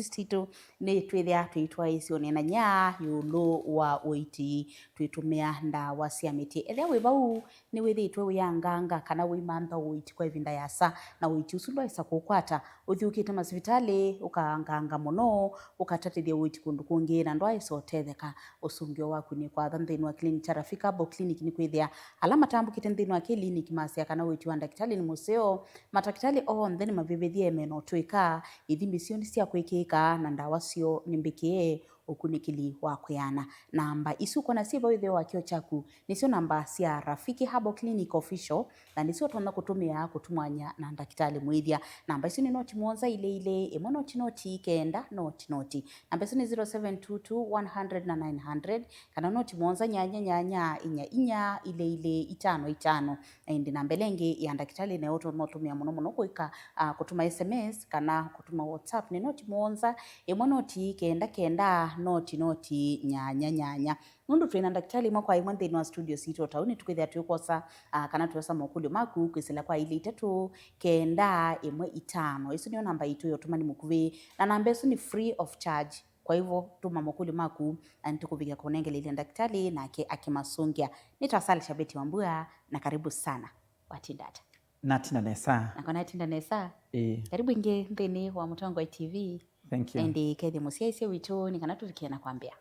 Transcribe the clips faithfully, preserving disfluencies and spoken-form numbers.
sitũ nĩtwĩthĩa tũitwaĩĩsya ũneenany'a ĩũlũ wa ũiiti twĩtũmĩa ndawa sya mĩtĩ. Ethĩwa wĩ vau, nĩwĩthĩĩtwe wĩanganga kana wĩimantha ũiiti kwa ĩvinda yasa, na ũiiti ũsu ndwaĩsa kũkwata, ũthyũũkĩte masivitalĩ, ũkaanganga mũno, ũkatatĩthya ũiiti kũndũ kũngĩ, na ndwaĩsa ũtetheka. Ũsũngĩo waku nĩ kwatha nthĩnĩ wa kĩliniki kya Rafika Herbal Clinic, nĩkwĩthĩa ala matambũkĩte nthĩnĩ wa kĩliniki masya kana ũiiti wa ndakĩtalĩ nĩ mũseo. Matakĩtalĩ onthe nĩmavĩvĩthye mena ũtũĩka, ithimi syoo nĩ sya kwĩkĩĩka, na ndawa syoo nĩ mbĩkĩe ũkunĩkĩli wa kwĩana. Namba isu ũkwona syĩ vau ĩtheo wa kĩo kyaku nĩsyo namba sya Rafiki Herbal Clinic Official, na nĩsyo ũtonya kũtũmĩa kũtumwany'a na ndakĩtalĩ mũĩthya. Namba isu nĩ noti mũonza ilĩ ilĩ, ĩmwe noti noti, kenda noti noti. Namba isu nĩ zero seven two two, one hundred na nine hundred, kana noti mũonza nyanya nyanya, inya inya, ilĩ ilĩ, itano itano. Na ĩndĩ namba ĩla ĩngĩ ya ndakĩtalĩ nĩyo ũtonya ũtũmĩa mũno mũno kũika, ah, kũtuma S M S kana kũtuma WhatsApp nĩ noti mũonza, ĩmwe noti kenda kenda, noti noti, nyanya nyanya. Nũndũ twĩ na ndakĩtalĩ ĩmwe kwa ĩmwe nthĩnĩ wa studio sitũ, o ta ũu nĩtũkwĩthĩa twĩkwosa, ah, kana twĩosa mokũlyo maku kwĩsĩla kwa ilĩ itatũ, kenda ĩmwe itano. Ĩsu nĩyo namba yitũ ya ũtũmani mũkuvĩ, na namba ĩsu nĩ free of charge. Kwa hivyo, tũma mokũlyo maku, na nĩtũkũvikĩa kũnengeleile ndakĩtalĩ, nake akĩmasũngĩa. Nĩtwa Sally Shabeti Wambua, na karibu sana. Watinda ata? Natinda nesa. Nakwa natinda nesa. Ĩĩ. Karibu ĩngĩ nthĩnĩ wa Mũtongoi T V. Thank you. Na ĩndĩ kethya mũsyaĩĩsya witũ nĩ kana tũvikĩe na kwambĩa.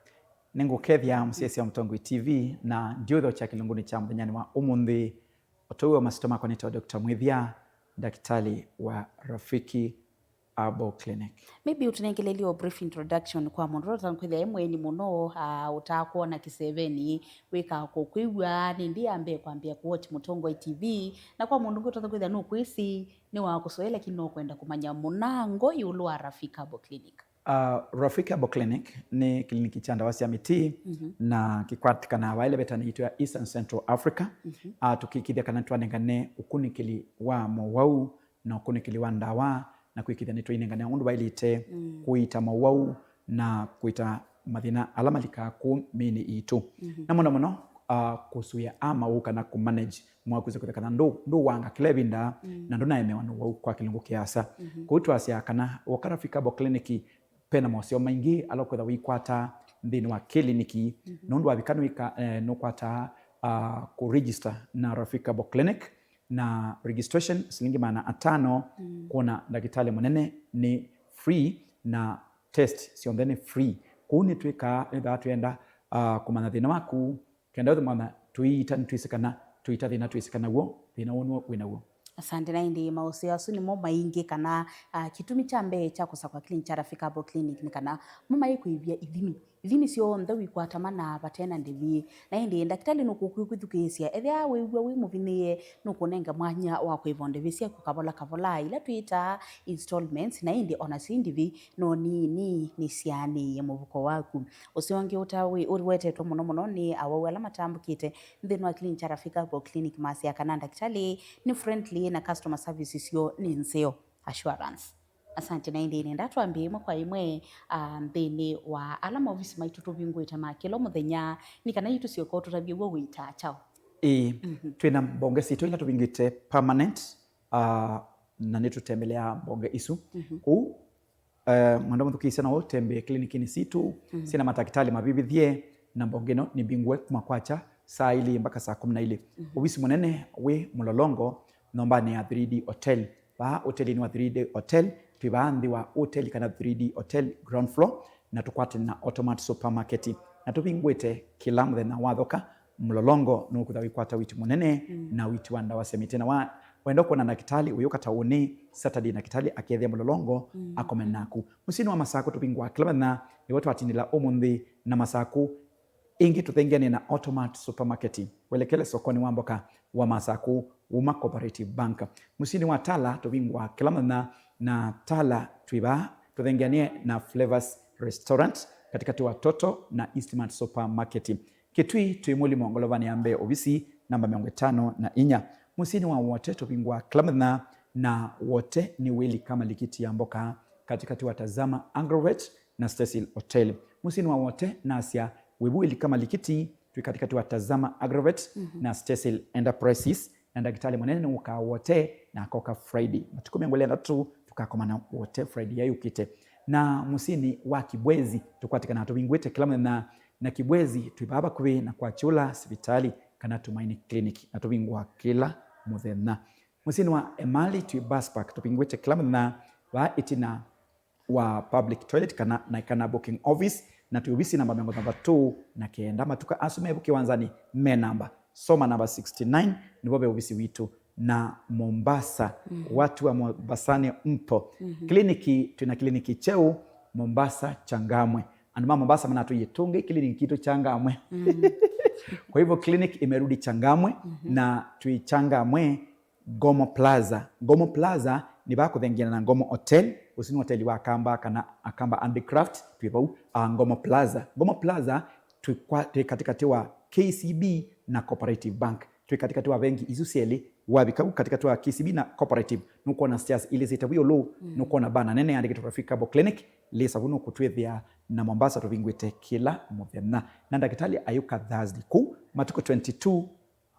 Nĩngũkethya mũsyaĩĩsya wa Mũtongoi T V, na ndiũthokya kĩlungunĩ kya mũthenyanĩ wa ũmũnthĩ. O ta ũu wa masyĩtwa makwa nĩtawa Doctor Mwĩthya, ndakĩtalĩ wa Rafiki Herbal Clinic. Maybe ũtũnengelelye o brief introduction kwa mũndũ ũla ũtata kwĩthĩa e mũeni mũno, ah, ũtakwona kĩsevenĩ, wĩkaa kũkwĩw'a nĩ ĩndĩ ya mbee kwambĩa kũwatch Mũtongoi T V, na kwa mũndũ ũngĩ ũtata kwĩthĩa nũkwĩsĩ, nĩwakũsoea, lakini no kwenda kũmanya mũnango ĩũlũ wa Rafika Herbal Clinic. Uh, Rafika Herbal Clinic nĩ kĩliniki kya ndawa sya mĩtĩ, mhm, na kĩkwatĩkanaa vaa ĩlevetani yitũ ya Eastern Central Africa. Mhm. Uh, tũkĩkĩthya kana twanengane ũkunĩkĩli wa mowau na ũkunĩkĩli wa ndawa, na kwĩkĩthya nĩtwainengane ũndũ vaĩlĩte, mm, kũita mowau na kũita mathĩna ala malikaa kũu mĩĩnĩ itũ. Mhm. Na mũno mũno, uh, kũsũĩa a mowau kana kũmanage mowau kwĩsĩ kwĩthĩa kana ndũ-, ndũwanga kĩla ĩvinda, mm, na ndũnaemewa nĩ ũwau kwa kĩlungu kĩasa. Mhm. Kwoou twasya kana woka Rafika Herbal Clinic, pena moseo maingĩ ala ũkwĩtha ũikwata nthĩnĩ wa kĩliniki. Mhm. Nũndũ wavika nĩwĩka, eh, nũkwataa, ah, kũregister na Rafika Herbal Clinic, na registration silingi maana atano, mm, kwona ndakĩtalĩ mũnene nĩ free, na test syonthe nĩ free. Kwoou nĩtwĩkaa, nĩthaa twĩenda, ah, kũmanya thĩna waku, kenda ũthimana tũiita nĩtwĩsĩ kana tũiita thĩna twĩsĩ kana w'o, thĩna w'o nĩw'o wĩ naw'o. Asante. Na ĩndĩ maũseo asu nĩmo maingĩ kana, ah, kĩtumi kya mbee kya kũsakũa kĩliniki kya Rafika Herbal Clinic nĩ kana mo maĩkũĩvya ithimi. Ithimi syonthe wĩkwata mana vate na ndĩvi. Na ĩndĩ ndakĩtalĩ nũkũkwĩthukĩĩsya. Ethĩwa wĩw'a wĩ mũvinĩĩe, nũkũnenga mwanya wa kũĩva ndĩvi syaku kavola kavola, ila twĩtaa installments, na ĩndĩ ona syĩ ndĩvi no nini nĩsyaanĩie mũvuko waku. Ũseo ũngĩ ũta wĩ-, ũwetetwe mũno mũno nĩ awau ala matambũkĩte nthĩnĩ wa kĩliniki kya Rafika Herbal Clinic masya kana ndakĩtalĩ nĩ friendly na customer service syoo nĩ nzeo. Assurance. Asante. Na ĩndĩ nenda twambie ĩmwe kwa ĩmwe, ah, nthĩnĩ wa ala maovisi maitũ tũvingũĩte ma kĩla mũthenya, nĩ kana yu tũsyoka ũtũtavye w'o wĩtaa kyaũ? Ĩĩ, mhm, twĩ na mbonge sitũ ila tũvingĩte permanent, ah, na nĩtũtembeleaa mbonge isu. Mhm. Kũu, eh, mwenda mũthukĩĩsya no ũtembee klinikinĩ sitũ, mhm, syĩ na matakĩtalĩ mavĩvĩthye, na mbonge ĩno nĩ mbingũe kuma kwakya saa ilĩ mpaka saa kũmi na ilĩ. Mhm. Ovisi mũnene wĩ Mũlolongo, nyũmbanĩ ya three D Hotel. Vaa ũtelinĩ wa three D Hotel, twĩ vaa nthĩ wa ũteli kana three D Hotel ground floor, na tũkwatene na Automat Supermarket. Na tũvingũĩte kĩla mũthenya wa thoka, Mũlolongo nũkwĩtha wĩkwata ũiiti mũnene, mm, na ũiiti wa ndawa sya mĩtĩ. Na wa, wenda kwona ndakĩtalĩ ũyũka taũnĩ, Saturday ndakĩtalĩ akethĩa Mũlolongo, mm, akomana naku. Mũsyĩnĩ wa Masakũ tũvingũaa kĩla mũthenya, nĩw'o twatindĩla ũmũnthĩ na Masakũ. Ĩngĩ tũthengeanĩe na Automat Supermarket, welekele sokonĩ wa mboka wa Masakũ, uma Cooperative Bank. Mũsyĩnĩ wa Tala tũvingũaa kĩla mũthenya, na Tala twĩ vaa tũthengeanĩe na Flavors Restaurant, katĩkatĩ wa Toto na Eastmart Supermarket. Kitui twĩ Mũlimo ngolovanĩ ya mbee ovisi namba mĩongo ĩtano na inya. Mũsyĩnĩ wa Wote tũvingũaa kĩla mũthenya, na Wote nĩ wĩlika malikiti ya mboka katĩkatĩ wa Tazama Agrovet na Cecil Hotel. Mũsyĩnĩ wa Wote nasya wĩvu wĩlika malikiti twĩ katĩkatĩ wa Tazama Agrovet, mhm, na Cecil Enterprises, na ndakĩtalĩ mũnene nĩwũkaa Wote na akoka Friday. Matukũ mĩongo ĩlĩ na ĩtatũ tũkakomana Wote Friday ya yũkĩte. Na mũsyĩnĩ wa Kibwezi, tũkwatĩkana tũvingũĩte kĩla mũthenya, na Kibwezi twĩ vaa vakuvĩ na kwa Kyũla sivitalĩ kana Tumaini Clinic, na tũvingũa kĩla mũthenya. Mũsyĩnĩ wa Emali twĩ Bus Park, tũvingũĩte kĩla mũthenya vaa ĩtina wa public toilet kana na kana booking office, na twĩ ovisi namba mĩongo thanthatũ na kenda. Matuka asu me vu kĩwanzanĩ me namba, soma namba sixty-nine, nĩvo ve ovisi witũ. Na Mombasa, watu wa Mombasani mpo. Kliniki, twĩ na kliniki kyeu Mombasa Changamwe. Andũ ma Mombasa manatwĩie tũngĩ kliniki kitũ Changamwe. Kwa hivyo clinic imerudi Changamwe, na twĩ Changamwe Ngomo Plaza. Ngomo Plaza nĩ va kũthengeana na Ngomo Hotel, ũsu nĩ hoteli wa Akamba kana Akamba Handicraft, twĩ vau, ah, Ngomo Plaza. Ngomo Plaza twĩ kwa, twĩ katĩkatĩ wa K C B na Cooperative Bank. Twĩ katĩkatĩ wa vengi isu syelĩ. Wavika u katĩkatĩ wa K C B na Cooperative, nũkwona stairs ilĩsĩte vu ĩũlũ, nũkwona bana nene yandĩkĩtwe Rafiki Herbal Clinic. Lĩsa vu nũkũtwĩthĩa na Mombasa tũvingũĩte kĩla mũthenya. Na ndakĩtalĩ ayũka Thursday. Kũu matukũ twenty-two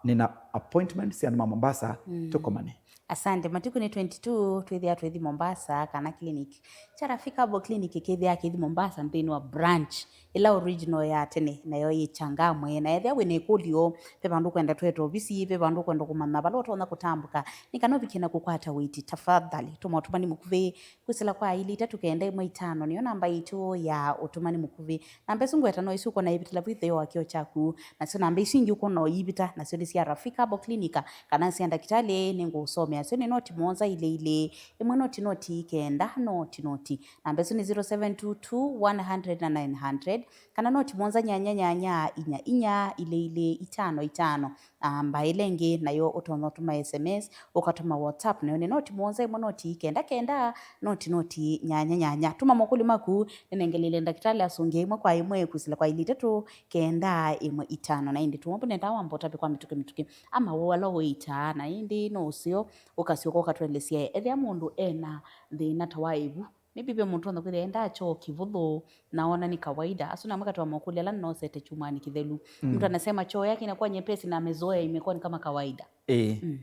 nĩna appointment sya andũ ma Mombasa, tũkomane. Asante. Matukũ nĩ twenty-two twĩthĩa twĩthi Mombasa kana clinic. Kya Rafiki Herbal Clinic kĩthĩa kĩthi Mombasa nthĩnĩ wa branch ĩla original ya tene, nayo yĩ Changamwe. Na ethĩa wĩna ĩkũlyo, ve vandũ ũkwenda twete ovisi, ve vandũ ũkwenda kũmanya vala ũtonya kũtambũka, nĩ kana ũvikie na kũkwata wĩti, tafadhali tũma ũtũmani mũkuvĩ kwĩsĩla kwa ilĩ itatũ kenda ĩmwe itano, nĩyo namba yitũ ya ũtũmani mũkuvĩ. Namba ĩsu ngweta no ĩsu ũkona ĩvĩtĩla vu ĩtheo wa kĩo kyaku. Nasyo namba isu ingĩ ũkona ũyivĩta, nasyo nĩ sya Rafiki Herbal Clinic, kana sya ndakĩtalĩ nĩngũũsomea. Syo nĩ noti mũonza ilĩ ilĩ, ĩmwe noti noti kenda noti noti. Namba ĩsu nĩ zero seven two two one hundred na nine hundred, kana noti mũonza nyanya nyanya inya inya ilĩ ilĩ itano itano. Namba ĩla ĩngĩ nayo ũtonya ũtũma S M S, ũkatũma WhatsApp, nayo nĩ noti mũonza ĩmwe noti kenda kenda noti noti nyanya nyanya. Tũma makũlyo maku, nĩnengeleile ndakĩtalĩ asũngĩa ĩmwe kwa ĩmwe kwĩsĩla kwa ilĩ itatũ kenda ĩmwe itano. Na ĩndĩ tũmwe nenda wamba ũtavye kwa mĩtũkĩ mĩtũkĩ, ama woo ala ũitaa, na ĩndĩ no ũseo ũkasyoka ũkatũelesya. Ethĩa mũndũ ena thĩna ta wa ĩvu, maybe ve mũndũ ũtonya kwĩthĩa endaa kyoo kĩvũthũ na ona nĩ kawaida. Asu namwe katwa makũlyo ala nĩnosete kyumwanĩ kĩthelu. Mtu anasema choo yake inakuwa nyepesi na amezoea, imekuwa ni kama kawaida. Ĩĩ.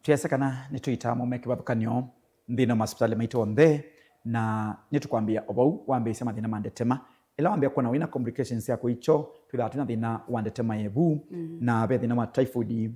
Twĩasya kana nĩtũitaa maume kĩvathũkany'o nthĩnĩ wa masipitalĩ maitũ onthe, na nĩtũkwambĩa o vau wambĩĩsya mathĩna ma ndetema. Ĩla wambĩa kwona wĩna complications sya kũi kyoo, twĩthaa twĩna thĩna wa ndetema ya ĩvu, na ve thĩna wa typhoid,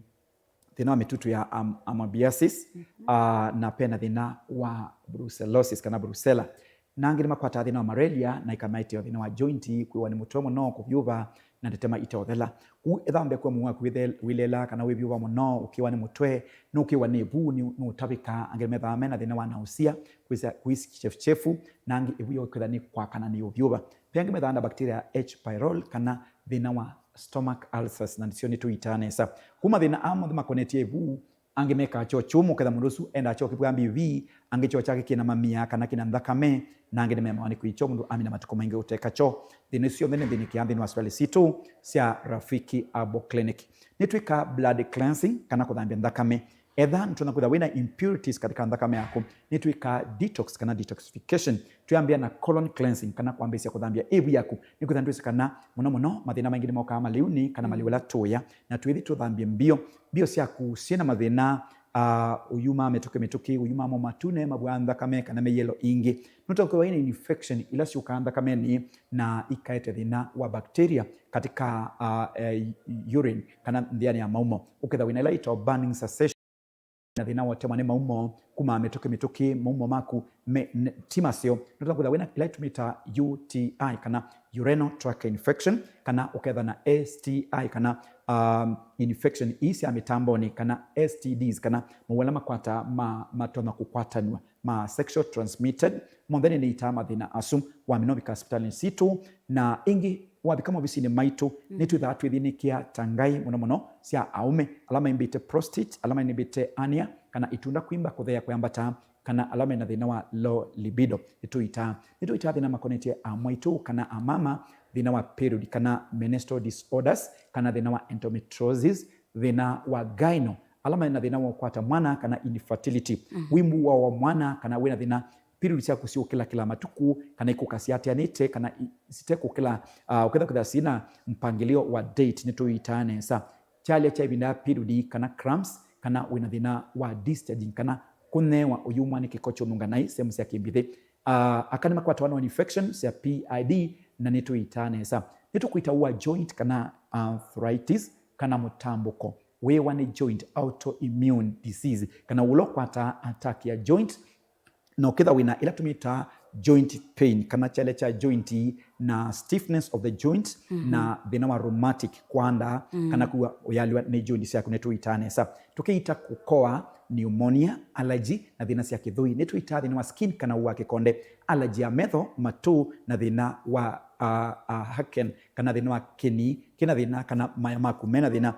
thĩna wa mĩtutu ya am-, amoebiasis, ah, na pena thĩna wa brucellosis kana brucella. Na angĩ nĩmakwataa thĩna wa malaria na ikamaetea thĩna wa joint, kwĩwa nĩ mũtwe mũno, kũvyũva, na ndetema itaũthela. Kũu ethambĩa kwa mũu waku wĩthel-, wĩlela kana wĩvyũva mũno, ũkĩwa nĩ mũtwe, nũkĩwa nĩ ĩvu, nĩ, nũũtavĩka, angĩ nĩmethaa mena thĩna wa nausea, kwĩsa, kũisi kichefuchefu, na angĩ ĩvu yokĩtha nĩ kwakana nĩ ũvyũva. Ve angĩ methaa na bacteria ya H. pylori kana thĩna wa stomach ulcers, na nĩsyo nĩtũitaa nesa. Kuma thĩna aa monthe makonetye ĩvu, angĩ mekaa kyoo kyũmũ, ũketha mũndũ ũsu endaa kyoo kĩvw'a mbivi, angĩ kyoo kyake kĩna mamia kana kĩna nthakame, na angĩ nĩmemawa nĩ kwĩkya kyoo mũndũ amina matukũ maingĩ ũteka kyoo. Thĩna isu syonthe nĩthĩnĩkĩaa nthĩnĩ wa sivalĩ sitũ sya Rafiki Herbal Clinic. Nĩtwĩkaa blood cleansing kana kũthambya nthakame. Etha nĩtwona kwĩtha wĩna impurities katika nthakame yaku, nĩtwĩkaa detox kana detoxification. Twĩambĩa na colon cleansing kana kwambĩĩsya kũthambya ĩvu yaku. Nĩkwĩtha nĩtwĩsĩ kana mũno mũno mathĩna maingĩ nĩmokaa malĩunĩ kana malĩu ala tũya, na twĩthi tũthambye mbio. Mbio syaku syĩna mathĩna, ah, ũyuma mĩtũkĩ mĩtũkĩ, ũyuma mo matune, mavwaa nthakame kana mĩyelo ĩngĩ. Nũtokewa ĩna infection ila syũkaa nthakamenĩ na ikaete thĩna wa bacteria katika, ah, eh, urine kana nthĩanĩ ya maumo. Ũketha wĩna ila itawa burning sensation, na thĩna wa ũtemwa nĩ maumo kuma mĩtũkĩ mĩtũkĩ, maumo maku me, ne, ti maseo. Nũtonya kwĩtha wĩna ila tũmĩtaa U T I kana urinary tract infection, kana ũketha na S T I kana, um, infection ii sya mĩtambonĩ kana S T Ds kana mawau ala makwataa ma, matonya kũkwatanw'a ma sexual transmitted. Monthe nĩnĩitaa mathĩna asu. Wamina ũvika sipitalĩnĩ sitũ, na ĩngĩ wavika maovisinĩ maitũ, nĩtwĩthaa twĩthĩnĩkĩa ta ngaĩ mũno mũno sya aũme, ala maimbĩte prostate, ala maimbĩte hernia, kana itunda kwimba kũthea kwĩambata, kana ala mena thĩna wa low libido. Nĩtũitaa, nĩtũitaa thĩna makonetye amwaitũ kana amama, thĩna wa period kana menstrual disorders, kana thĩna wa endometriosis, thĩna wa gyno, ala mena thĩna wa ũkwata mwana kana infertility, wimbu wa, wa mwana, kana wĩna thĩna period syaku siũkĩlakĩla matukũ, kana ikũka siatĩanĩte, kana i-, sitekũkĩla, ah, ũketha kwĩtha sina mpangĩlĩo wa date, nĩtũitaa nesa. Kyalya kya ĩvinda ya period kana cramps, kana wĩna thĩna wa discharging, kana kũnyewa ũyumwa nĩ kĩko kyũnunga naĩ sehemu sya kĩmbithĩ. Uh, aka nĩmakwatawa no infection sya P I D na nĩtũitaa nesa. Nĩtũkwĩta ũa joint kana arthritis kana mũtambũko wĩwa nĩ joint, autoimmune disease, kana ũla ũkwataa attack ya joint, na ũkĩtha wĩna ĩla tũmĩtaa joint pain kana kyale kya joint na stiffness of the joint na thĩna wa rheumatic kwanda kana kuwa ũyalĩwa nĩ joint syaku nĩtũitaa nesa. Tũkĩita kũkoa, pneumonia, allergy na thĩna sya kĩthũi. Nĩtũitaa thĩna wa skin kana wa kĩkonde, allergy ya metho, matũ na thĩna wa uh, uh, haken kana thĩna wa kĩni kĩna thĩna kana maya maku mena thĩna,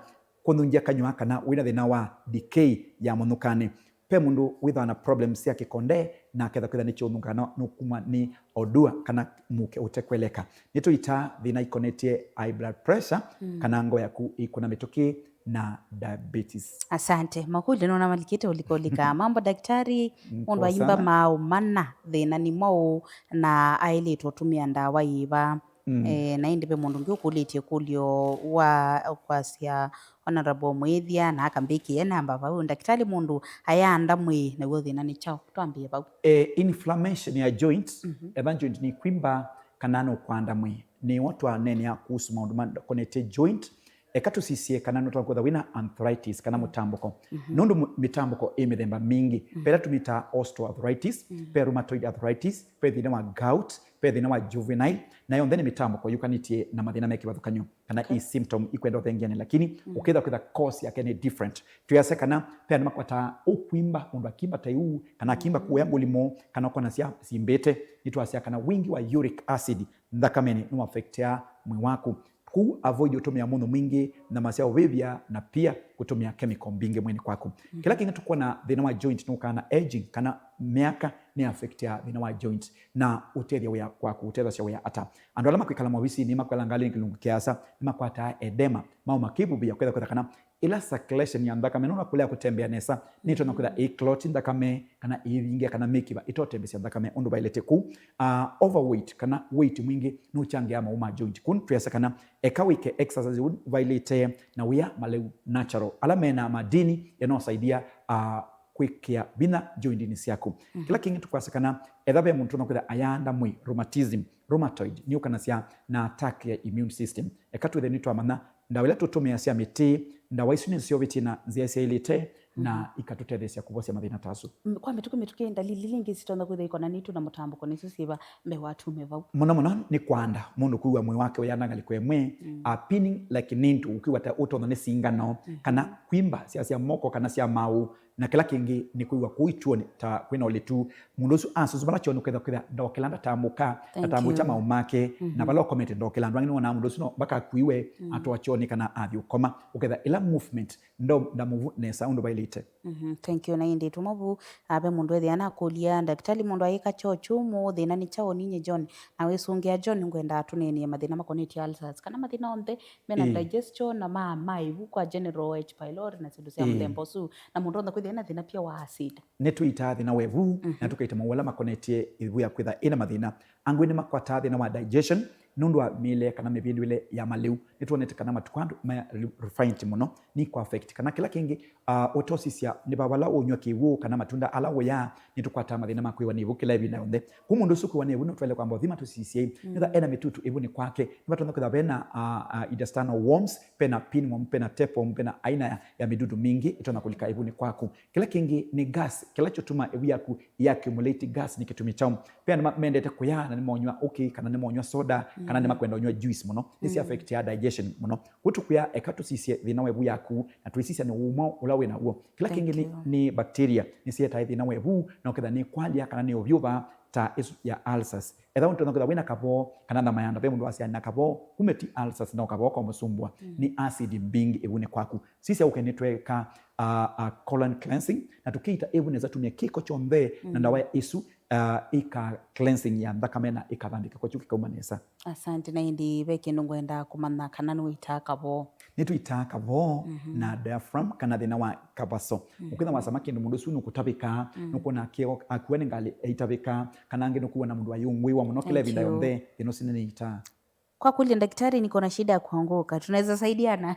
kũnungia kanywa kana wĩna thĩna wa decay ya mũnũkanĩ. Ve mũndũ wĩthaa na problem sya kĩkonde na aketha kwĩtha nĩ kĩũnũngano nũkumwa nĩ odua kana mũke ũtekweleka. Nĩtũitaa thĩna ikonetye high blood pressure kana ngoo yaku ĩkũna mĩtũkĩ na diabetes. Asante. Makũlyo nona malikĩte ũlikolika. Mambo daktari, mũndũ aimba sana. Maũ mana thĩna nĩ mwaũ na aĩlĩtwe ũtũmĩa ndawa yĩva? Mm. Eh, na ĩndĩ ve mũndũ ũngĩ ũkũlĩtye kũlyo wa kwasya Honorable Mwĩthya na akambĩkĩe namba vau. Ndakĩtalĩ, mũndũ ayanda mwĩĩ naw'o thĩna nĩ kyaũ? Twambĩe vau. Eh, inflammation ya joint, etha joint nĩ kwimba kana nũkwanda mwĩĩ, nĩyo twaneenea kuhusu maũndũ makonetye joint. Eka tũsisye kana nũtonya kwĩtha wĩna arthritis kana mũtambũko. Nũndũ mũ- mĩtambũko ĩ mĩthemba mingĩ. Ve ĩla tũmĩtaa osteoarthritis, ve rheumatoid arthritis, ve thĩna wa gout, ve thĩna wa juvenile, na yonthe nĩ mĩtambũko yũkanĩtye na mathĩna me kĩvathũkany'o kana i symptom ikwenda ũthengeane, lakini ũkĩtha kwĩtha cause yake nĩ different. Twĩasya kana ve andũ makwataa ũkwimba, mũndũ akimba ta iu kana akimba kuoya ngũlimũ kana ũkona sya simbĩte, nĩtwasya kana wingi wa uric acid nthakamenĩ nũaffectea mwĩĩ waku. Kũu avoid ũtũmĩa mũnyũ mwingĩ, nyama sya ũvĩvya, na pia kũtũmĩa chemical mbingĩ mwĩĩnĩ kwaku. Kĩla kĩngĩ tũkwona thĩna wa joint nũkaa na aging, kana mĩaka nĩ affectia thĩna wa joint na ũtethya wĩa kwaku, ũtethasya wĩa ata? Andũ ala makwĩkala maovisinĩ, makwela ngalĩnĩ kĩlungu kĩasa, nĩmakwataa edema, mao makĩvuvĩa kwetha kwetha kana ĩla circulation ya nthakame, nũna kũlea kũtembea nesa, nĩtonya kwĩtha ĩkloti nthakame kana ĩivingĩa kana mĩkiva ĩtotembesya nthakame ũndũ vaĩlĩte kũu. Uh, overweight kana weight mwingĩ nũchangia maũũ ma joint. Kũu twĩasa kana eka wĩke exercise ũu vaĩlĩte na wĩa maleu natural ala mena madini yanaosaidia uh, kwĩkĩa vinya jointini syaku. Kĩla kĩngĩ tũkwasya kana etha ve mũndũ tũna kwĩtha ayanda mwĩĩ, rheumatism, rheumatoid, nĩyũkanasya na attack ya immune system. Eka twĩthe nĩtwamanya ndawa ila tũtũmĩaa sya mĩtĩ, ndawa isu nĩsyovĩtye na nzĩa syaĩlĩte na ikatũtetheesya kũvosya mathĩna ta asu. M- kwa mĩtũkĩ mĩtũkĩ, ndalili ilĩ ingĩ sitonya kwĩthĩa ikonanĩtw'e na mũtambũko nĩsyo syĩva mbee wa tume vau? Mũno mũno nĩ kwanda, mũndũ kwĩw'a mwĩĩ wake ũyanda ngalĩko ĩmwe, uh, pinning like needle, ũkwĩw'a ta ũtonya nĩ singano, kana kwimba sya sya moko kana sya maũ, na kĩla kĩngĩ nĩ kwĩw'a kũu ituonĩ ta kwĩna ũlitu. Mũndũ ũsu asusu vala kyonĩ ũketha kwĩtha ndokĩla ndatambũka, ndatambũkya maũ make, na vala ũkomete ndokĩla. Andũ angĩ nĩwonaa mũndũ ũsu no mpaka akuiwe, atwa kyonĩ kana athi ũkoma. Ũketha ĩla movement ndo ndamuvu nesa ũndũ vaĩlĩte. Mhm, thank you. Na ĩndĩ tũmo vu, ah, ve mũndũ ethĩa nakũlya, ndakĩtalĩ, mũndũ ayĩka kyoo kyũmũ, thĩna nĩ kyaũ? Ninye John, na wĩsũngĩa John, ngwenda tũneenie mathĩna makonetye ulcers kana mathĩna onthe mena digestion na ma ma ĩvu kwa general H pylori na syĩndũ sya mũthemba ũsu, na mũndũ onthe kwĩthĩa na thĩna pia wa acid. Nĩtũitaa thĩna wa ĩvu na tũkaita maũũ ala makonetye ĩvu ya kwĩtha ĩna mathĩna. Angĩ nĩmakwataa thĩna wa digestion nũndũ wa mĩĩle kana mĩvĩndũĩle ya malĩu. Nĩtwonete kana matukũ andũ ma re- refined mũno nĩkwa affect. Kana kĩla kĩngĩ, uh, ũtosisya nĩ va vala ũnywa kĩw'ũ kana matunda ala ũyaa, nĩtũkwataa mathĩna ma kwĩwa nĩ ĩvu kĩla ĩvinda yonthe. Kũu mũndũ ũsu kwĩwa nĩ ĩvu nĩtwaĩle kwamba ũthima tũsisye ĩvu. Nĩtha ena mĩtutu ĩvunĩ kwake, nĩvatonywa kwĩtha vena uh, uh, intestinal worms, vena pinworm, vena tapeworm, vena aina ya, ya mĩdudu mingĩ ĩtonya kũlika ĩvunĩ kwaku. Kĩla kĩngĩ nĩ gas, kĩla kyũtuma ĩvu yaku ya accumulate gas nĩ kĩtumi kyaũ? Ve andũ ma- mendete kũya na nĩmonywa ũkĩ kana nĩmonywa soda kana nĩmakwenda ũnywa juice mũno, nĩsi affectia digestion mũno. Kũu tũkwĩa eka tũsisye thĩna wa ĩvu yaku na twĩsisya nĩ ũmwe ũla wĩ naw'o. Kĩla kĩngĩ nĩ, nĩ bacteria nĩsietae thĩna wa ĩvu na ũketha nĩ kwalya kana nĩ ũvyũva ta ĩsu ya ulcers. Etha ũntonya kwĩtha wĩna kavoo kana thama ya nda, ve mũndũ wasya na kavoo, kumbe ti ulcers no kavoo ka mũsumbwa, nĩ acid mbingĩ ĩvunĩ kwaku. Sisya ũke nĩtweka uh, uh, colon cleansing, na tũkĩita ĩvu nesa tumie kĩko kyonthe na ndawa ĩsu uh, ĩka cleansing ya nthakame na ĩkathambya kĩko kyu kĩkauma nesa. Asante. Na ĩndĩ ve kĩndũ ngwenda kũmanya kana nĩwĩitaa kavoo? Nĩtũitaa kavoo na diaphragm kana thĩna wa kavaso. Ũkwĩtha wasama kĩndũ mũndũ ũsu nũkũtavĩka, nũkwona kĩo akua nĩ ngalĩ eitavĩka, kana angĩ nũkwĩw'a na mũndũ ayũngwĩwa mũno kĩla ĩvinda yonthe, thĩna ũsu nĩnĩitaa. Kwa kweli, daktari, niko na shida ya kuanguka. Tunaweza saidiana?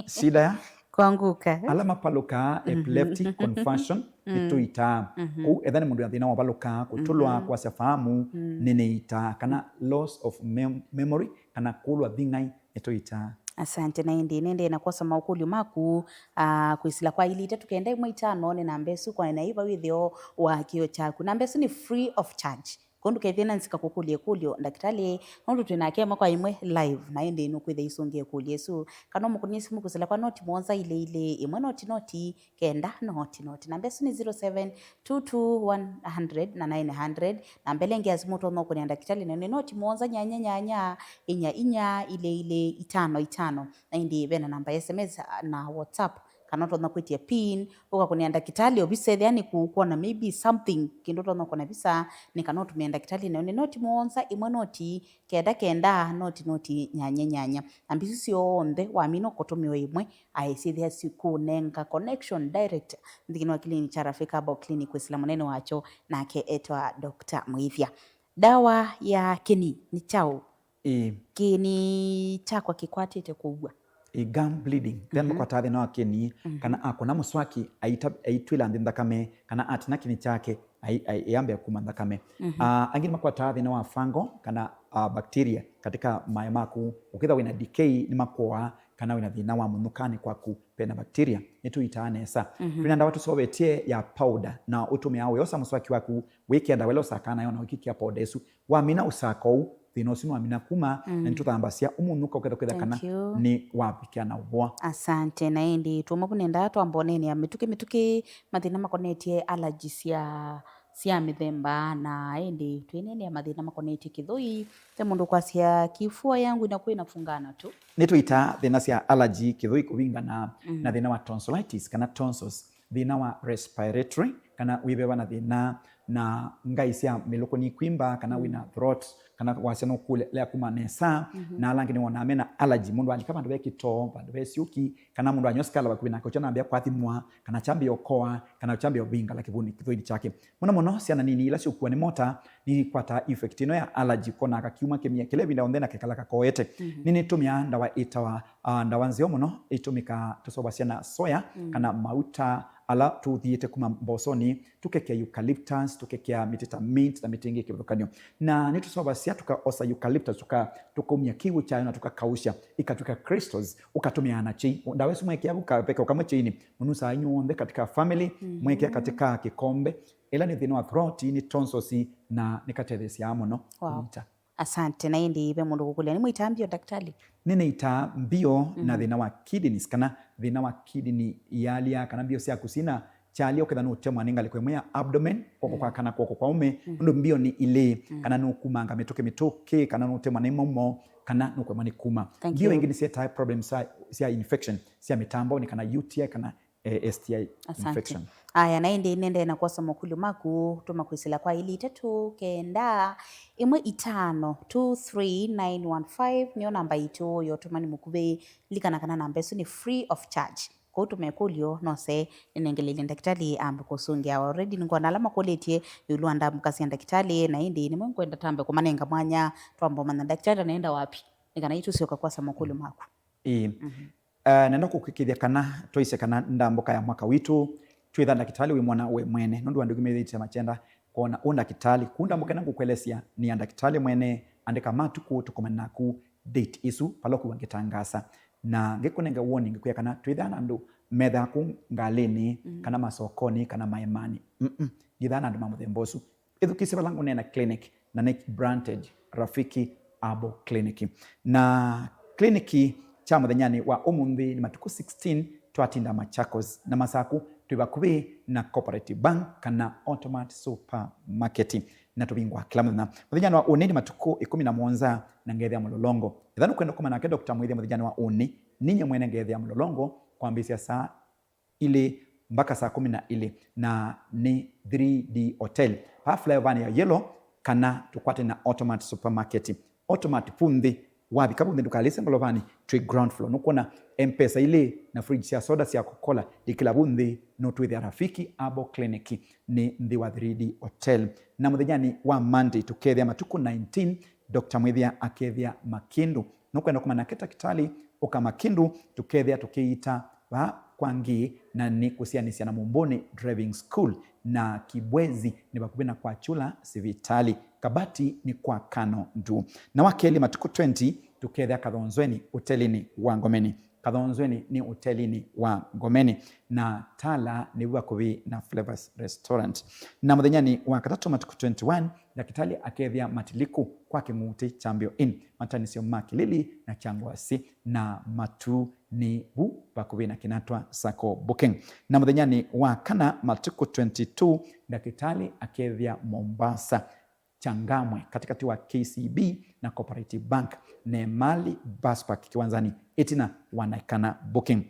Shida ya? Kwanguka. Ala mapalũkaa epileptic confusion nĩtũitaa. Kũu etha nĩ mũndũ wĩna thĩna wa ũvalũka, kũtũlwa, kwasya fahamu, nĩnĩitaa, kana loss of mem- memory, kana kũlwa thing'ai, nĩtũitaa. Asante. Na ĩndĩ nĩndĩ na kwosa maũkũlyo maku, ah, kwĩsĩla kwa ilĩ itatũ kenda ĩmwe itano nĩ namba ĩsu kwa na iva wĩthĩo wa kĩo kyaku. Namba ĩsu nĩ free of charge. Kũu ndũkethĩe na nzika kũkũlya ĩkũlyo ndakĩtalĩ, nũndũ twĩ nake ĩmwe kwa ĩmwe live, na ĩndĩ nũkwĩthĩa isũngĩa ĩkũlyo ĩsu. Kana ũmũkũnĩe simũ kwĩsĩla kwa noti mũonza ilĩ ilĩ ĩmwe noti noti kenda noti noti. Namba ĩsu nĩ zero seven two two one hundred na nine hundred. Namba ĩla ĩngĩ ya simũ ũtonya ũkũnĩa ndakĩtalĩ nayo nĩ noti mũonza nyanya nyanya inya inya ilĩ ilĩ itano itano. Na ĩndĩ ve na namba ya S M S na WhatsApp, kana ũtonya kwĩtya pin, ũkakũnĩa ndakĩtalĩ ovisa ethĩa nĩ kũkwona maybe something, kĩndũ ũtonya kũna visa, nĩ kana ũtũmĩe ndakĩtalĩ nayo nĩ noti mũonza ĩmwe noti kenda kenda noti noti nyanya nyanya. Namba isu syonthe wamina ũkũtũmĩwa ĩmwe, aĩ syĩthĩa sikũnenga connection direct nthĩnĩ wa clinic kya Rafika Herbal Clinic kwĩsĩla mũnene wakyo, nake etwa Doctor Mwĩthya. Ndawa ya kĩni nĩ kyaũ? Ĩĩ. Kĩni kyakwa kĩkwatĩte kũua. Ĩĩ, gum bleeding. Then makwataa thĩna wa kĩni, kana akũna mũswaki, aita- aitwĩla nthĩ nthakame, kana atina kĩni kyake, ai- ai- ĩambe kuma nthakame. Ah, angĩ nĩmakwataa thĩna wa fungal, kana ah, bacteria katika maĩ maku. Ũkĩtha wĩna decay nĩmakũaa, kana wĩna thĩna wa mũnyũkanĩ kwaku pena bacteria, nĩtũitaa nesa. Twĩna ndawa tũseũvĩtye ya powder, na ũtũmĩaa ũyosa mũswaki waku, wĩkĩa ndawa ĩla ũsakaa nayo na ũkĩkĩa powder ĩsu. Wamina ũsaka ũu, thĩna ũsu nĩwamina kuma, na nĩtũthambasya ũmũnthũka ũketha kwĩtha kana nĩ wavikĩa na ũvoa. Asante. Na ĩndĩ tũmwe vu nendaa twamba ũneenea mĩtũkĩ mĩtũkĩ mathĩna makonetye allergy sya sya mĩthemba, na ĩndĩ twĩneenea mathĩna makonetye kĩthũi. Te mũndũ kwasya kifua yangu inakuwa inafungana tu. Nĩtũitaa thĩna sya allergy, kĩthũi kũvingana, na thĩna wa tonsillitis kana tonsils, thĩna wa respiratory, kana wĩveva na thĩna na ngai sya mĩlũkũ nikwimba, kana wĩna throat, kana wasya nũkũlea kuma nesa. Na ala angĩ nĩwonaa mena allergy, mũndũ alika vandũ ve kĩtoo, vandũ ve syũki, kana mũndũ anywa sikala vakuvĩ nake, ũkyo nambĩa kwathimwa, kana kyambĩa ũkoa, kana kyambĩa ũvingala kĩvũnĩ kĩthũinĩ kyake. Mũno mũno syana nini ila syũkuwa nĩ mota, nĩikwataa effect ĩno ya allergy, konaga kiuma kĩmia kĩla ĩvinda yonthe na kekala kakoete. Nĩnĩtũmĩaa ndawa ĩtawa, ah, ndawa nzeo mũno ĩtũmĩkaa tũseũvasya na soya, kana mauta ala tũthiĩte kuma mbosonĩ, tũkekea eucalyptus, tũkekea mĩtĩ ta mint na mĩtĩ ĩngĩ kĩvathũkany'o. Na nĩtũseũvasya tũkaosa eucalyptus, tũka- tũkaumya kĩw'ũ kyayo na tũkakausya, ikatw'ĩka crystals, ũkatũmĩaa na kyei. Ndawa ĩsu mwekĩa vu kaveka kamwe kyeinĩ, mũnusaa inyw'onthe katika family, mwekĩa katika kĩkombe, ĩla nĩ thĩna wa throat, nĩ tonsils, na nĩkatetheesyaa mũno. Wow. Kũnyita. Asante. Na ĩndĩ ve mũndũ kũkũlya, nĩ mũitaa mbio ndakĩtalĩ? Nĩnĩitaa mbio na thĩna wa kidneys, kana thĩna wa kidney yalya, kana mbio syaku sina kyalya, ũketha nũtemwa nĩ ngalĩko ĩmwe ya abdomen, kw'oko kwa kana kw'oko kwa ũme, nũndũ mbio nĩ ilĩ, kana nũkumanga mĩtũkĩ mĩtũkĩ, kana nũtemwa nĩ maumo, kana nũkũemwa nĩ kuma. Thank you. Mbio ĩngĩ nĩsyĩtaa problems sya, sya infection sya mĩtambonĩ, kana U T I, kana eh, S T I infection. Aya, na ĩndĩ nĩendee na kwosa makũlyo maku, tũma kwĩsĩla kwa ilĩ itatũ kenda ĩmwe itano two three nine one five, nĩyo namba itũ ya ũtũmani mũkuvĩ. Lilikana kana namba ĩsu nĩ free of charge. Kwoou tũma ĩkũlyo, nose nĩnengeleile ndakĩtalĩ ambe kũsũngĩa. Already nĩngwona ala makũlĩtye ĩũlũ wa ndambũka sya ndakĩtalĩ, na ĩndĩ nĩmwe ngwenda tambe kũmanenga mwanya, twamba ũmanya ndakĩtalĩ anaenda wapi, nĩ kana itũsyoka kwosa makũlyo maku. Ĩĩ. Eh, nenda kũkwĩkĩthya kana twaisye kana ndambũka ya mwaka witũ, twĩtha ndakĩtalĩ wĩ mwana we mwene, nũndũ andũ aingĩ methĩĩtye makyenda kwona ũ ndakĩtalĩ. Kũu ndambũka ĩla ngũkũelesya nĩ ya ndakĩtalĩ mwene, andĩka matukũ tũkomane naku date ĩsu, vala ũkwĩw'a ngĩtangaasa. Na ngĩkũnenga woni, ngĩkwĩa kana twĩthaa na andũ methaa kũu ngalĩnĩ, kana masokonĩ, kana maemanĩ. Mm-mm. Ndithaa na andũ ma mũthemba ũsu. Ĩthukĩĩsye vala ngũneena clinic, na nĩ Brantage Rafiki Herbal Clinic. Na clinic kya mũthenyanĩ wa ũmũnthĩ nĩ matukũ sixteen twatinda Machakos, na Masaku twĩ vakuvĩ na Cooperative Bank kana Automat Supermarket, na tũvingũa kĩla mũthenya. Mũthenyanĩ wa ũnĩ nĩ matukũ ĩkũmi na mũonza na ngethĩa mũlolongo. Ethĩwa nũkwenda kũma nake Doctor Mwĩthya mũthenyanĩ wa ũnĩ, ninyie mwene ngethĩa mũlolongo kwambĩĩsya saa ilĩ mbaka saa kũmi na ilĩ, na nĩ three D Hotel. Vaa flyover-nĩ ya yellow, kana tũkwate na Automat Supermarket. Automat vu nthĩ, wavika vu nthĩ ndũkalĩse ngolovanĩ, twĩ ground floor. Nũkwona M-Pesa ilĩ na fridge sya soda sya Coca-Cola, ĩkĩla vu nthĩ, nũtwĩthĩa Rafiki Herbal Clinic nĩ nthĩ wa three D Hotel. Na mũthenyanĩ wa Monday tũkethĩa matukũ nineteen, Doctor Mwĩthya akethĩa Makĩndũ. Nũkwenda kũma nake takĩtalĩ, ũka Makĩndũ, tũkethĩa tũkĩita vaa kwa Ngii, na nĩ kũsianĩsya na Mũmbũnĩ Driving School, na Kibwezi nĩ vakuvĩ na kwa Chula sivitali. Kabati nĩ kwa Kano Nduu. Na wa kelĩ matukũ twenty tũkethĩa Kathonzweni ũtelinĩ wa Ngomeni. Kathonzweni nĩ ũtelinĩ wa Ngomeni, na Tala nĩ vu vakuvĩ na Flavors Restaurant. Na mũthenyanĩ wa katatũ matukũ twenty-one, ndakĩtalĩ akethĩa Matiliku kwa Kĩng'utĩ Champion Inn, matanisyo ma Kĩlili na Kyangwasi, na Matu nĩ vu vakuvĩ na Kinatwa Sacco Booking. Na mũthenyanĩ wa kana matukũ twenty-two, ndakĩtalĩ akethĩa Mombasa Changamwe, katĩkatĩ wa K C B na Cooperative Bank, Nemali Bus Park kĩwanzanĩ ĩtina wa Naikana Booking.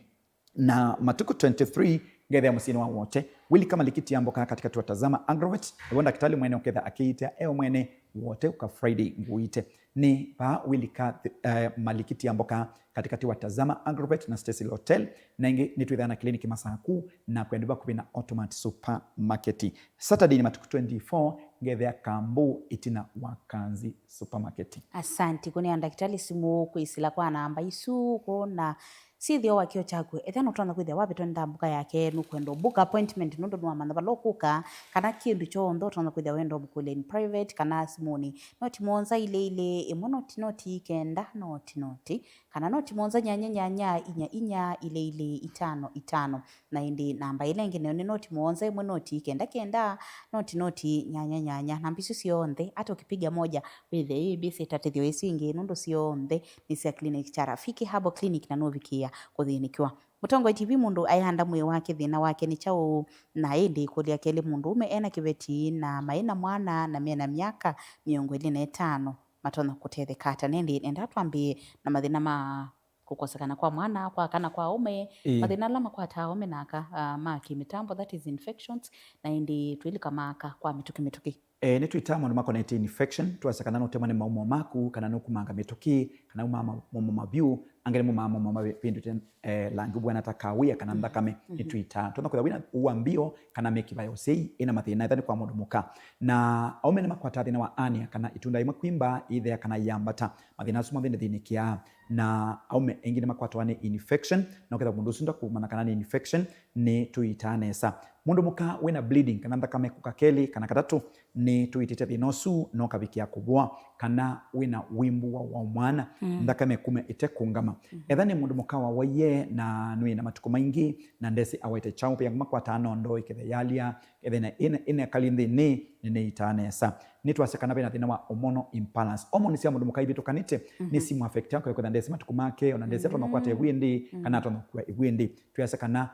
Na matukũ twenty-three ngethĩa mũsyĩnĩ wa Wote, wilika malikiti ya mboka katĩkatĩ wa Tazama Agrovet, nĩvo ndakĩtalĩ mwene ũketha akĩitea eo mwene Wote ũka Friday nguite. Nĩ vaa wilika, eh, malikiti ya mboka katĩkatĩ wa Tazama Agrovet na Stacy Hotel, na ĩngĩ nĩtwĩthaa na kĩliniki Masaku na kwendũ vakuvĩ na Automat Supermarket. Saturday nĩ matukũ twenty-four ngethĩa Kambu ĩtina wa Kanzi Supermarket. Asanti kũnĩa ndakĩtalĩ simũ kwĩsĩla kwa namba isu kũna syĩthĩo wa kĩo kyaku. Ethĩa nũtonya kwĩthĩa wavĩtwa nĩ ndambũka yake, nũkwenda book appointment nũndũ nĩwamanya vala ũkũka, kana kĩndũ kyonthe ũtonya kwĩthĩa wenda ũmũkũlya in private kana simũnĩ. Noti mũonza ilĩ ilĩ ĩmwe noti noti kenda noti noti, kana noti mũonza nyanya nyanya inya inya ilĩ ilĩ itano itano. Na ĩndĩ namba ĩla ĩngĩ nayo nĩ noti mũonza ĩmwe noti kenda kenda noti noti nyanya nyanya. Namba isu syonthe, hata ũkipiga moja, wĩthĩe yĩ busy, tatĩthyo ĩsu ĩngĩ, nũndũ syonthe nĩ sya clinic kya Rafiki Herbal Clinic na nũvikĩĩa kũthĩnĩkĩwa. Mũtongoi T V, mũndũ ayanda mwĩĩ wake, thĩna wake nĩ kyaũ? Na ĩndĩ ĩkũlyo ya kelĩ, mũndũũme ena kĩveti na maĩ na mwana na mena myaka mĩongo ĩlĩ na ĩtano, matonya kũtetheka ata? Na ĩndĩ nenda twambĩĩe na mathĩna ma kũkosekana kwa mwana, kwa kana kwa aũme, Ĩĩ. Mathĩna ala makwataa aũme na aka, ah, ma kĩmĩtambo, that is infections, na ĩndĩ twĩlika ma aka kwa mĩtũkĩ mĩtũkĩ. Eh, nĩtwĩtaa maũndũ makonetye infection, twasya kana nũtemwa nĩ maumo maku, kana nũkumanga mĩtũkĩ, kana umaa ma-, maumo mavyũ, angĩ nĩmaumaa maumo mavĩndũte, eh, langi ũvw'ana ta kawia kana nthakame, nĩtwĩtaa. Tũna kwĩthwa wĩna ũua mbio kana mĩkiva ya ũsyai ĩna mathĩna, ethwa nĩ kwa mũndũ mũka. Na aũme nĩmakwataa thĩna wa hernia kana itunda imwe kwimba, ithea kana iambata. Mathĩna asu monthe nĩthĩnĩkĩaa. Na aũme aingĩ nĩmakwatwa nĩ infection, na ũkethwa mũndũ ũsu ndakũmanya kana nĩ infection, nĩtũitaa nesa. Mũndũ mũka wĩna bleeding kana nthakame kũka kelĩ kana katatũ, nĩtũitĩte thĩna ũsu na ũkavikĩa kũvũa, kana wĩna wimbu wa, wa mwana, nthakame kuma ĩtekũngama. Etha nĩ mũndũ mũka wawaie na nĩwĩna matukũ maingĩ na ndesĩ awaĩte kyaũ, pia ngũmakwataa nondo ĩkethe yalya, ethĩna ĩna, ĩna kali nthĩnĩ, nĩnĩitaa nesa. Nĩtwasya kana vena thĩna wa hormonal imbalance. Hormone sya mũndũ mũka ivĩtũkanĩte, nĩsimũaffecta, kwĩkũtha ndesĩ matukũ make, ona ndesĩ atonya kwata ĩvu ĩndĩ, kana atonya kua ĩvu ĩndĩ. Twĩasya kana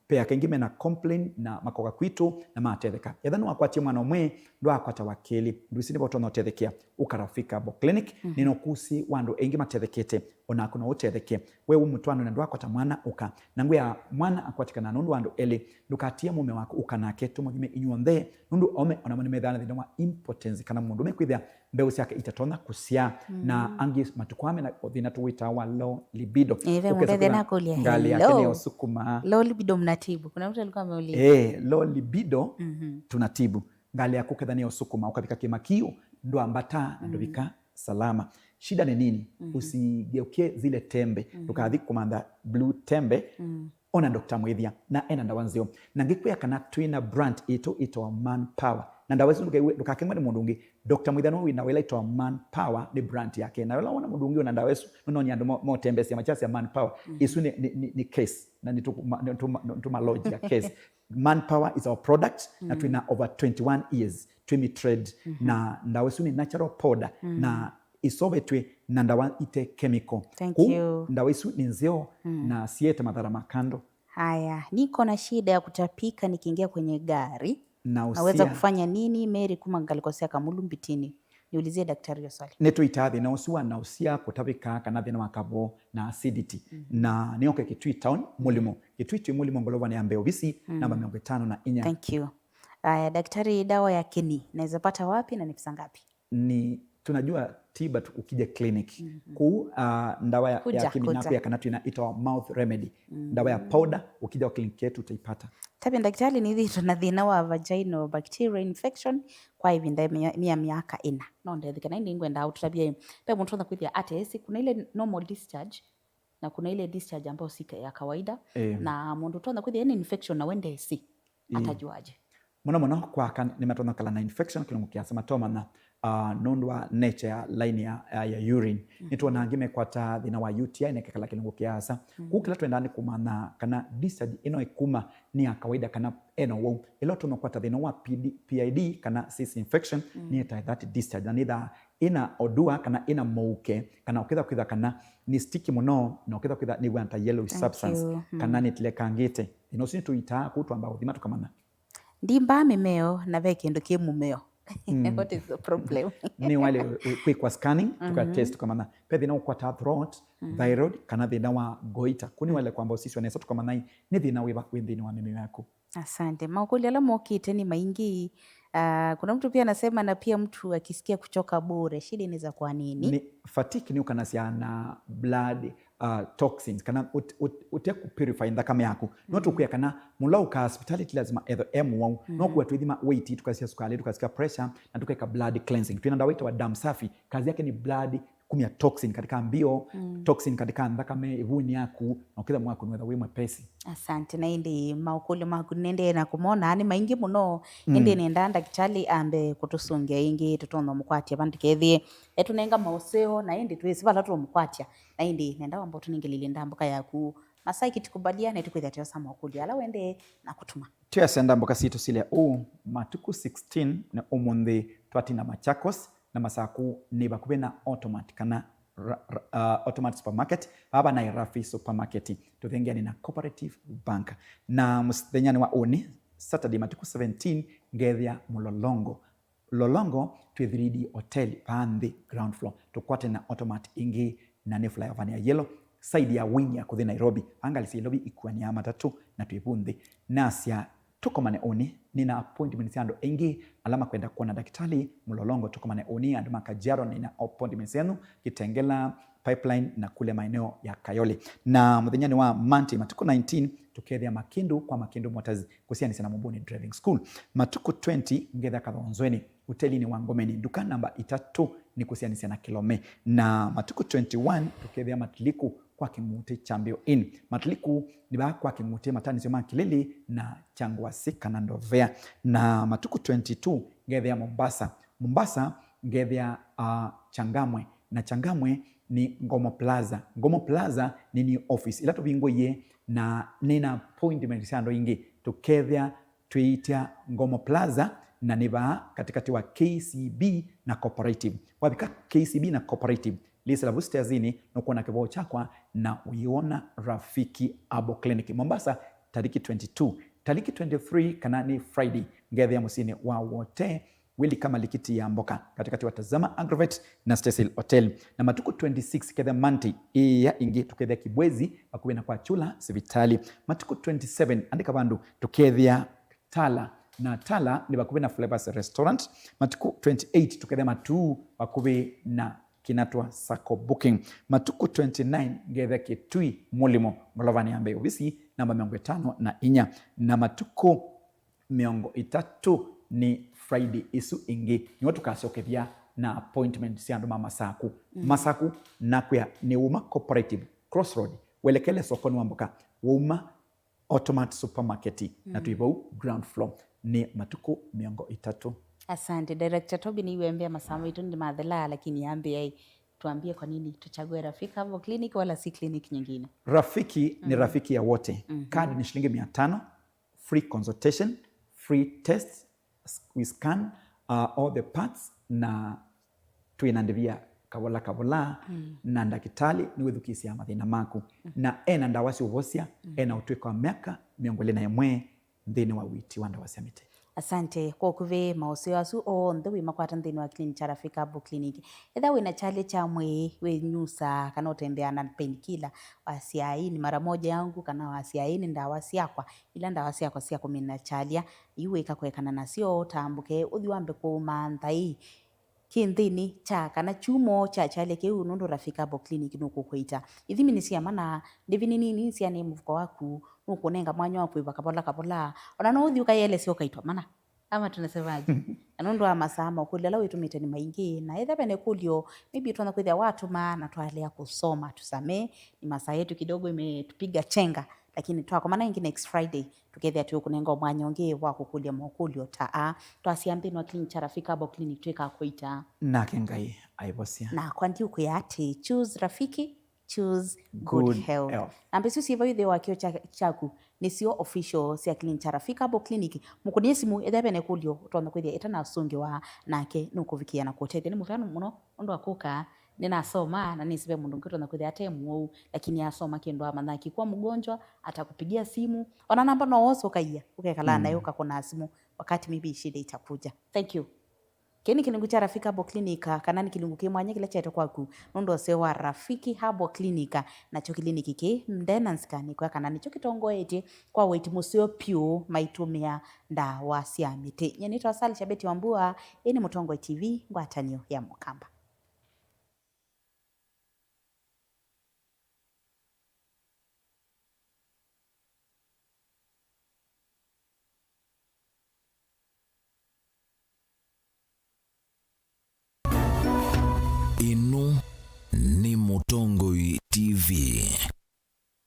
pe aka aingĩ mena complain na makoka kwitũ na matetheka. Etha nĩwakwatie mwana ũmwe, ndwaakwata wa kelĩ. Ndwĩsĩ nĩva ũtonya ũtethekea. Ũka Rafika Herbal Clinic, nĩna ũkũsĩ wa andũ aingĩ matethekete. Onaku no ũtetheke. We wĩ mũtwaano na ndwakwata mwana, ũka. Na ngwĩa mwana akwatĩkana nũndũ wa andũ elĩ, ndũkatie mũme waku, ũka nake, tũmũthime inyuonthe, nũndũ aũme onamo nĩmethaa na thĩna wa impotence, kana mũndũũme kwĩthĩa mbeũ syake itatonya kũsyaa, na angĩ matukũ aa mena thĩna tũwĩtaa wa low libido. Ĩĩ, ve mũndũ ethĩa nakũlya, ngalĩ yake hello. Nĩũsukuma. Low libido mnatibu. Kuna mtu alikuwa ameuliza. Eh, low libido tunatibu. Ngalĩ yaku ketha nĩyo sukuma, ũkavika kĩmakiũ, ndwambata na ndũvika salama. Shida ni nini? Usigeukie zile tembe. Ndũkathi kũmantha blue tembe. Ona Doctor Mwĩthya, na ena ndawa nzeo. Na ngĩkwĩa kana twĩ na brand itũ ĩtawa Man Power. Na ndawa isu ndũkaiwe-, ndũkakengwe nĩ mũndũ ũngĩ. Doctor Mwĩthya no wĩ ndawa ĩla ĩtawa Man Power, nĩ brand yake. Na ĩla wona mũndũ ũngĩ ona ndawa isu, nĩnonĩa andũ mo-, motembeesya makyasya Man Power. Isu nĩ, nĩ, nĩ, nĩ case. Na nĩtũma-, nĩtũma-, nĩtũmalodge ya case. Man Power is our product, na twĩna over twenty-one years twĩmi trade, na ndawa isu nĩ natural powder, na isovetwe na ndawa ite chemical. Thank you. Ndawa isu nĩ nzeo na siete madhara ma kando. Haya, niko na shida ya kutapika nikiingia kwenye gari. Naweza kufanya nini? Mary kuma Ngaliko sya Kamulu Mbitini. Niulizie daktari hiyo swali. Nĩtũitaa thĩna ũsu wa nausea, kũtavĩka, kana thĩna wa kavo na acidity. Na nĩoke Kitui town, Mũlimũ. Kitui twĩ Mũlimũ, ngolovanĩ ya mbee ovisi, namba mĩongo ĩtano na inya. Thank you. Aya, daktari, dawa ya kĩni naweza pata wapi na ni pesa ngapi? Ni tunajua tiba tu ukija clinic. Kuu, ah, ndawa ya, ya kĩni naku ya kana twĩna ĩtawa mouth remedy. Ndawa ya powder, ukija kwa clinic yetu utaipata. Tavya ndakitali, nĩthĩĩtwe na thĩna wa vaginal bacterial infection kwa ĩvinda ya mya-, mya myaka ĩna. No ndetheke na ĩndĩ ngwenda ũtũtavye, ve mũndũ ũtonya kwĩthĩa atesĩ, kuna ile normal discharge, na kuna ile discharge ambayo si ya kawaida. Eh. Na mũndũ ũtonya kwĩthĩa ena infection na we ndesĩ, ĩĩ, atajuaje? Mũno mũno kwa aka nĩmatonya kala na infection kĩlungu kĩasa matomanya, uh, nũndũ wa nature ya line ya, ya, ya urine. Mm. Nĩtwona angĩ mekwata thĩna wa U T I nekekala kĩlungu kĩasa. Mm. Kũu kĩla twendaa nĩ kũmanya kana discharge ĩno ĩkuma nĩ ya kawaida kana ena ũwau. Ĩla ũtonya kwata thĩna wa P D, P I D kana cyst infection, mm, nĩ ta that discharge. Na nĩthaa ĩna odua kana ĩna mũuke, kana ũketha kwĩtha kana nĩ sticky mũno, na ũketha kwĩtha nĩ wĩana ta yellowish substance, thank you, mm, kana nĩtilekangĩte. Thĩna ũsu nĩtũitaa kũu twamba ũthima tũkamanya. Ndimbaa mĩmeo na ve kĩndũ kĩ mũmeo. Mm. What is the problem? Nĩ waĩle kwĩkwa scanning, tũka, mhm, test tũkamanya. Ve thĩna ũkwata throat, mm, thyroid, kana thĩna wa goiter. Kũu nĩ waĩle kwamba ũsiswa nesa tũkamanya nĩ thĩna wĩva wĩ nthĩnĩ wa mĩmeo yaku. Asante. Makũlyo ala mokĩte nĩ maingĩ. Ah, kuna mtu pia anasema, na pia mtu akisikia kuchoka bure, shida inaweza kuwa nini? Nĩ fatigue nĩ ũkanasya na blood, uh, toxins, kana ũte, ũte, ũte kũ purify nthakame yaku. No, mm, tũkwĩa kana mũla ũkaa hospitality lazima etho e mũwau. No, mm, kuwa twĩthima weight, tũkasya sukali, tũkasya pressure, na tũkeka blood cleansing. Twĩna ndawa ĩtawa Damu Safi, kazi yake ni blood kumya toxin katika mbio, mm, toxin katika nthakame, ĩvuunĩ yaku, na ũkĩtha mwaku nĩwetha wĩ mwepesi. Asante, na ĩndĩ maũkũlyo maku nĩendee na kũmona nĩ maingĩ mũno, mm, ĩndĩ nenda ndakĩtalĩ ambe kũtũsũngĩa ĩngĩ tũtonya mũkwatya vandũ kethĩe etũnenga maũseo, na ĩndĩ twĩsĩ vala tũmũkwatya, na ĩndĩ nenda wamba ũtũnengelile ndambũka yaku. Masaa kĩtikubalia, na tũkwĩthĩa tũyosa maũkũlyo ala wendee na kũtuma. Tũyasenda mboka sitũ silya ũũ, matukũ sixteen nĩ ũmũnthĩ twatina Machakos, na Masaku nĩ vakuvĩ na Automat kana ra-, ra-, uh, Automat Supermarket, vava na Rafi Supermarket, tũthengeani na Cooperative Bank. Na mũthenyanĩ wa ũnĩ, Saturday, matukũ seventeen, ngethĩa Mũlolongo. Lolongo twĩ three D Hotel vaa nthĩ ground floor. Tũkwate na Automat ĩngĩ na nĩ flyover ya yellow. Side ya wing ya kũthi Nairobi. Vaa ngalĩ sya Nairobi ikuanĩa matatũ na twĩ vu nthĩ. Nasya tũkomane ũnĩ, nĩna appointment sya andũ aingĩ ala makwenda kwona ndakĩtalĩ Mũlolongo. Tũkomane ũnĩ, andũ ma Kajiado nĩna appointment syenyu, Kitengela, Pipeline na kule maeneo ya Kayole. Na mũthenyanĩ wa Monday, matukũ nineteen, tũkethĩa Makĩndũ kwa Makĩndũ Motors kũsianĩsya na Mũmbũnĩ Driving School. Matukũ twenty ngethĩa Kathonzweni, ũtelinĩ wa Ngomeni, nduka namba itatũ nĩ kũsianĩsya na Kĩlome. Na matukũ twenty-one tũkethĩa Matiliku kwa Kĩng'utĩ Champion Inn. Matiliku nĩ vaa kwa Kĩng'utĩ matanisyo ma Kĩlĩlĩ na Kyangwasi kana Ndovea. Na matukũ twenty-two ngethĩa Mombasa. Mombasa ngethĩa, uh, Changamwe. Na Changamwe nĩ Ngomo Plaza. Ngomo Plaza nĩ new office ĩla tũvingũie, na nĩna appointment sya andũ aingĩ. Tũkethĩa twĩĩtya Ngomo Plaza, na nĩ vaa katĩkatĩ wa K C B na Cooperative. Wavika K C B na Cooperative, lĩsĩla vu stairs-inĩ, nũkwona kĩvoo kyakwa na ũyĩwona Rafiki Herbal Clinic. Mombasa, tarĩki twenty-two. Tarĩki twenty-three, kana nĩ Friday, ngethĩa mũsyĩnĩ wa Wote, wĩlika malikiti ya mboka, katĩkatĩ wa Tazama Agrovet na Stacyl Hotel. Na matukũ twenty-six kethĩa Monday, ĩĩa ĩngĩ tũkethĩa Kibwezi, vakuvĩ na kwa Chula sivitali. Matukũ twenty-seven, andĩka vandũ, tũkethĩa Tala, na Tala nĩ vakuvĩ na Flavors Restaurant. Matukũ twenty-eight tũkethĩa Matuu, vakuvĩ na Kinatwa Sacco Booking. Matukũ twenty-nine ngethĩa Kitui Mũlimo, ngolovanĩ ya mbee ovisi namba mĩongo ĩtano na inya. Na matukũ mĩongo ĩtatũ nĩ Friday ĩsu ĩngĩ, nĩwe tũkasyokethya na appointment sya andũ ma Masaku. Mm. Masaku, nakwĩa nĩ uma Cooperative, Crossroad, welekele sokonĩ wa mboka, wauma Automat Supermarket, na, mm, twĩ vau ground floor, nĩ matukũ mĩongo ĩtatũ. Asante, Director Toby, nĩiwembea masaa maitũ nĩmathelaa, lakini ambĩai, tuambie kwa nini tuchague Rafiki Herbal Clinic wala si clinic nyingine? Rafiki ni, mm, rafiki ya wote. Mhm. Card ni shilingi mia tano, free consultation, free test, we scan, uh, all the parts, na twĩ na ndĩvia kavola kavola, mm, na ndakĩtalĩ nĩwĩthukĩĩsyaa mathĩna maku. Mm. Na ena ndawa sya ũvosya, mm, ena ũtw'ĩko wa myaka mĩongo ĩlĩ na ĩmwe nthĩnĩ wa ũiiti wa ndawa sya mĩtĩ. Asante. Kwa ũkuvĩ, maũseo asu onthe wĩmakwata nthĩnĩ wa clinic kya Rafiki Herbal Clinic. Ethĩwa wĩna kyalya kya mwĩĩ, wĩnyusaa, kana ũtembeaa na painkiller, wasya, "Hii ni mara moja yangu," kana wasya, "Hii ni ndawa syakwa, ila ndawa syakwa sya kũmina kyalya," yu wĩka kũekana nasyo, ũtambũke, ũthi wambe kũũmaa nthai kĩ nthĩnĩ kya kana kyumo kya kyalya kĩu, nũndũ Rafiki Herbal Clinic nũkũkũita. Ithimi nĩ sya mana, ndĩvi nĩ nini, nĩ sya nĩ mũvuko waku, nũkũnenga mwanya wa kwĩva kavola kavola. O na no ũthi ũkayelesya ũkaitwa mana. Ama tunasemaje? Na nũndũ wa masaa, makũlyo ala wĩtũmĩte nĩ maingĩ, na ethĩwa ve na ĩkũlyo, maybe tũtonya kwĩthĩa watũma na twaelea kũsoma, tusamee, ni masaa yetu kidogo imetupiga chenga, lakini twakomana ĩngĩ next Friday, tũkethĩa tũikũnenga mwanya ũngĩ wa kũkũlya makũlyo ta aa. Twasya nthĩnĩ wa clinic kya Rafiki Herbal Clinic twĩkaa kũita. Nake Ngai aivosya. Nakwa ndiũkwĩa atĩ, choose Rafiki, choose good health. Namba isu syĩ vau ĩtheo wa kĩo kya-, kyaku nĩsyo official sya clinic kya Rafiki Herbal Clinic. Mũkũnĩe simũ ethĩwa ve na ĩkũlyo ũtonya kwĩthĩa ĩtanasũngĩwa, nake nũkũvikĩa na kũtethya. Nĩ mũvea mũno nũndũ wa kũka. Nĩnasoma na nĩsĩ ve mũndũ ũngĩ ũtonya kwĩthĩa ate mũwau, lakini asoma kĩndũ amanya akikuwa mgonjwa, atakupigia simu. Ona namba no wose ũkaia, ũkekala nayo, ũkakũna simũ wakati maybe shida itakuja. Thank you. Kĩĩ nĩ kĩlungu kya Rafiki Herbal Clinic, kana nĩ kĩlungu kĩ mwanya kĩla kyaetwe kwaku nũndũ wa ũseo wa Rafiki Herbal Clinic. Nakyo kĩliniki kĩĩ ndenanska nĩkwĩa kana nĩkyo kĩtongoetye kwa ũiiti mũseo pyũ maitũmĩa ndawa sya mĩtĩ. Nyie nĩtawa Sally Shabeti Wambua, ĩĩ nĩ Mũtongoi T V, ngwatanĩo ya Mũkamba. Ĩno nĩ Mũtongoi T V.